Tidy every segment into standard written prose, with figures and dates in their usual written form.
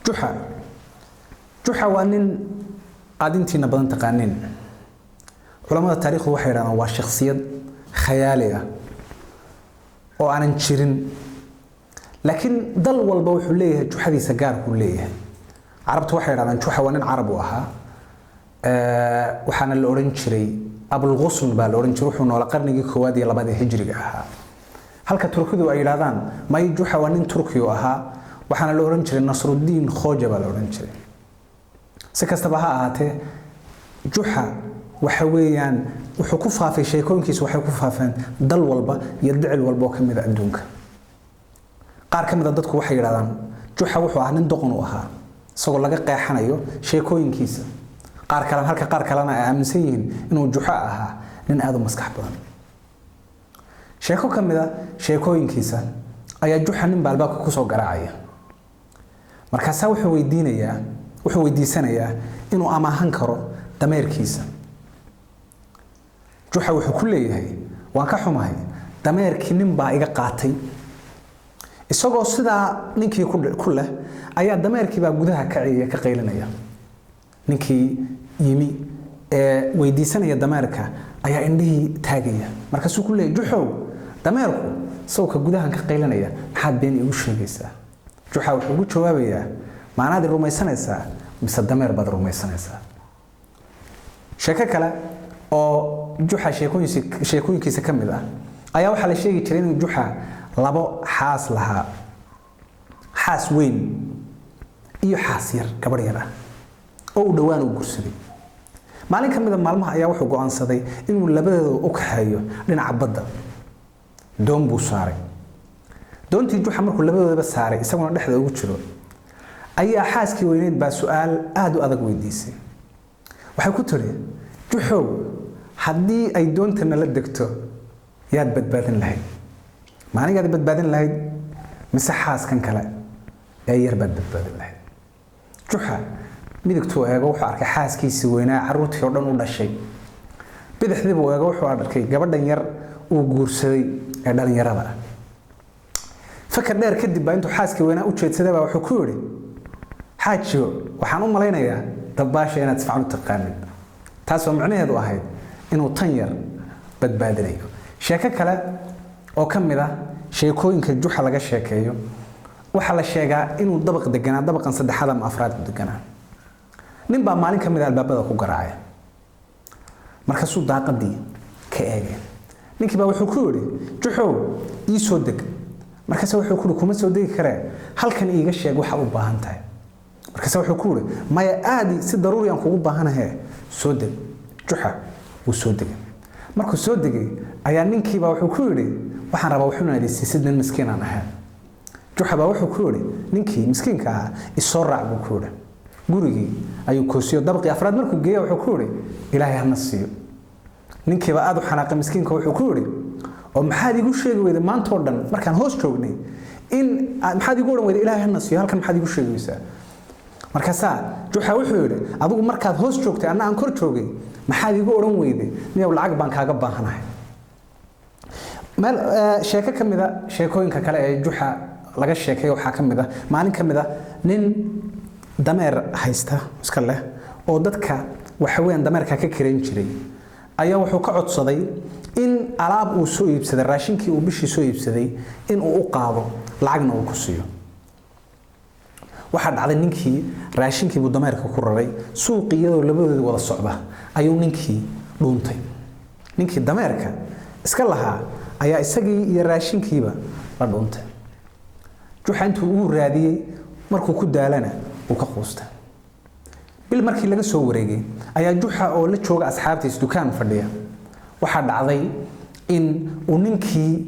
Juxa. Juxa waa nin aad intiina badan taqaaniin. Culamada taariikhdu waxay yidhahdaan waa shakhsiyad khayaali ah oo aanan jirin, laakiin dal walba wuxuu leeyahay juxadiisa gaarkuu leeyahay. Carabtu waxay yidhahdaan Juxa waa nin Carab u ahaa, waxaana la odhan jiray Abulghusn baa la odhan jiray. Wuxuu noolaa qarnigii koowaad iyo labaad ee hijriga ahaa. Halka Turkidu ay yidhahdaan may, Juxa waa nin Turki u ahaa, waxaana la odhan jiray Nasruddiin Khoja baa la odhan jiray. Si kastaba ha ahaatee, Juxa waxa weeyaan wuxuu ku faafay, sheekooyinkiisu waxay ku faafeen dal walba iyo dicil walba oo ka mid a adduunka. Qaar ka mid a dadku waxay yidhahdaan Juxa wuxuu ahaa nin doqon u ahaa, isagoo laga qeexanayo sheekooyinkiisa. Qaar kalena, halka qaar kalena ay aaminsan yihiin inuu Juxa ahaa nin aada u maskax badan. Sheeko ka mid a sheekooyinkiisa ayaa Juxa nin baa albaabka kusoo garaacaya. Markaasaa wuxuu weydiinayaa, wuxuu weydiisanayaa inuu amaahan karo dameerkiisa. Juxa wuxuu ku leeyahay, "Waan ka xumahay, dameerkii nin baa iga qaatay." Isagoo sidaa ninkii ku leh ayaa dameerkii baa gudaha ka ciyaya, ka qaylinaya. Ninkii yimi ee weydiisanaya dameerka ayaa indhihii taagaya. Markaasuu ku leeyahy, "Juxow, dameerku sawka gudahan ka qaylinaya, maxaad been iigu sheegaysaa?" Juxa wuxuu ugu jawaabayaa, "Maanaad i rumaysanaysaa mise dameer baad rumaysanaysaa?" Sheeko kale oo Juxa sheekooyinkiisa ka mid ah ayaa waxaa la sheegi jiray inuu Juxa labo xaas lahaa, xaas weyn iyo xaas yar, gabadh yar ah oo uu dhowaan u guursaday. Maalin ka mida maalmaha ayaa wuxuu go'aansaday inuu labadooda u kaxeeyo dhinaca badda. Doon buu saaray. Doontii Juxa markuu labadoodaba saaray, isaguna dhexda ugu jiro, ayaa xaaskii weyneyd baa su-aal aada u adag weydiisay. Waxay ku tiri, "Juxow, haddii ay doonta nala degto, yaad badbaadin lahayd? Ma anigaad badbaadin lahayd mise xaaskan kale ee yar baad badbaadin lahayd?" Juxa midigtuu eego, wuxuu arkay xaaskiisii weynaa, carruurtii oo dhan u dhashay. Bidixdii buu eego, wuxuu arkay gabadhan yar uu guursaday ee dhalinyarada ah. Fakar dheer kadib baa intuu xaaskii weynaa u jeedsaday baa wuxuu ku yidhi, "Xaajiyo, waxaan u malaynayaa dabbaasha inaad si fiican u taqaanid." Taasoo micnaheedu ahayd inuu tan yar badbaadinayo. Sheeko kale oo ka mid ah sheekooyinka Juxa laga sheekeeyo, waxaa la sheegaa inuu dabaq deganaa, dabaqan saddexaad ama afraad u deganaa. Nin baa maalin ka mid a albaabada ku garaacay. Markaasuu daaqadii ka eegay. Ninkii baa wuxuu ku yidhi, "Juxow, ii soo deg." Markaase wuxuu ku yidhi, "Kuma soo degi karee, halkan iiga sheeg waxaad u baahan tahay." Markaase wuxuu ku yidhi, "Maya, aadi si daruuri aan kugu baahanahe, soo deg." Juxa wuu soo degay. Markuu soo degay ayaa ninkiibaa wuxuu ku yidhi, "Waxaan rabaa wuxuuna idin nin miskiin aan ahay." Juxa baa wuxuu ku yidhi ninkii miskiinka ahaa, "Isoo raac," buu ku yidhi. Gurigii ayuu koosiyo. Dabaqii afraad markuu geeya wuxuu ku yidhi, "Ilaahay hana siiyo." Ninkiiba aada u xanaaqay miskiinka. Wuxuu ku yidhi, "Oo maxaad igu sheegi weyday maantoo dhan markaan hoos joognay in maxaad igu odhan weyday Ilaahay hana siiyo? Halkan maxaad igu sheegi weysaa?" Markaasaa Juxa wuxuu yidhi, "Adigu markaad hoos joogtay anna aan kor joogay, maxaad igu odhan weyday miyaw lacag baan kaaga baahanahay?" Meel sheeko ka mid a sheekooyinka kale ee Juxa laga sheekay waxaa ka mid ah, maalin ka mid a nin dameer haysta iska leh oo dadka waxa weeyaan dameerka ka karan jiray ayaa wuxuu ka codsaday in alaab uu soo iibsaday, raashinkii uu bishii soo iibsaday, in uu u qaado, lacagna uu ku siiyo. Waxaa dhacday ninkii raashinkii buu dameerka ku raray. Suuqii iyadoo labadoodii wada socda ayuu ninkii dhuuntay. Ninkii dameerka iska lahaa ayaa isagii iyo raashinkiiba la dhuuntay. Juxa intuu ugu raadiyey, markuu ku daalana, wuu ka quustay. Bil markii laga soo wareegay ayaa Juxa oo la jooga asxaabtiis dukaan fadhiya, waxaa dhacday in uu ninkii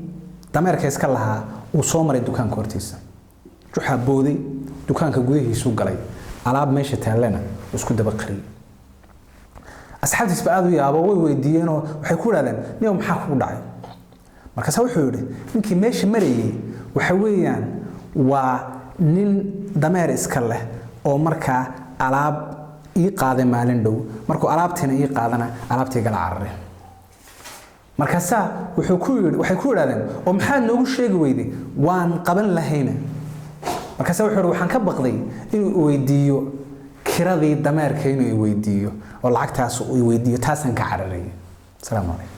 dameerka iska lahaa uu soo maray dukaanka hortiisa. Juxa booday, dukaanka gudihiisuu galay, alaab meesha taallana isku daba qariyey. Asxaabtiis ba aada u yaabo, way weydiiyeenoo waxay ku idhahdeen, "Niyow, maxaa kugu dhacay?" Markaasa wuxuu yidhi, "Ninkii meesha marayey waxa weeyaan waa nin dameer iska leh oo markaa alaab ii qaaday maalin dhow. Markuu alaabtiina ii qaadana, alaabtii gala cararay." Markaasaa wuxuu ku yidhi, waxay ku idhahdeen, "Oo maxaad noogu sheegi weyday? Waan qaban lahayna." Markaase wuxuu ihi, waxaan ka baqday inuu iweydiiyo kiradii dameerka, inuu iweydiiyo oo lacagtaas uu iweydiiyo, taasaan ka cararayay. Asalaamu calaykum.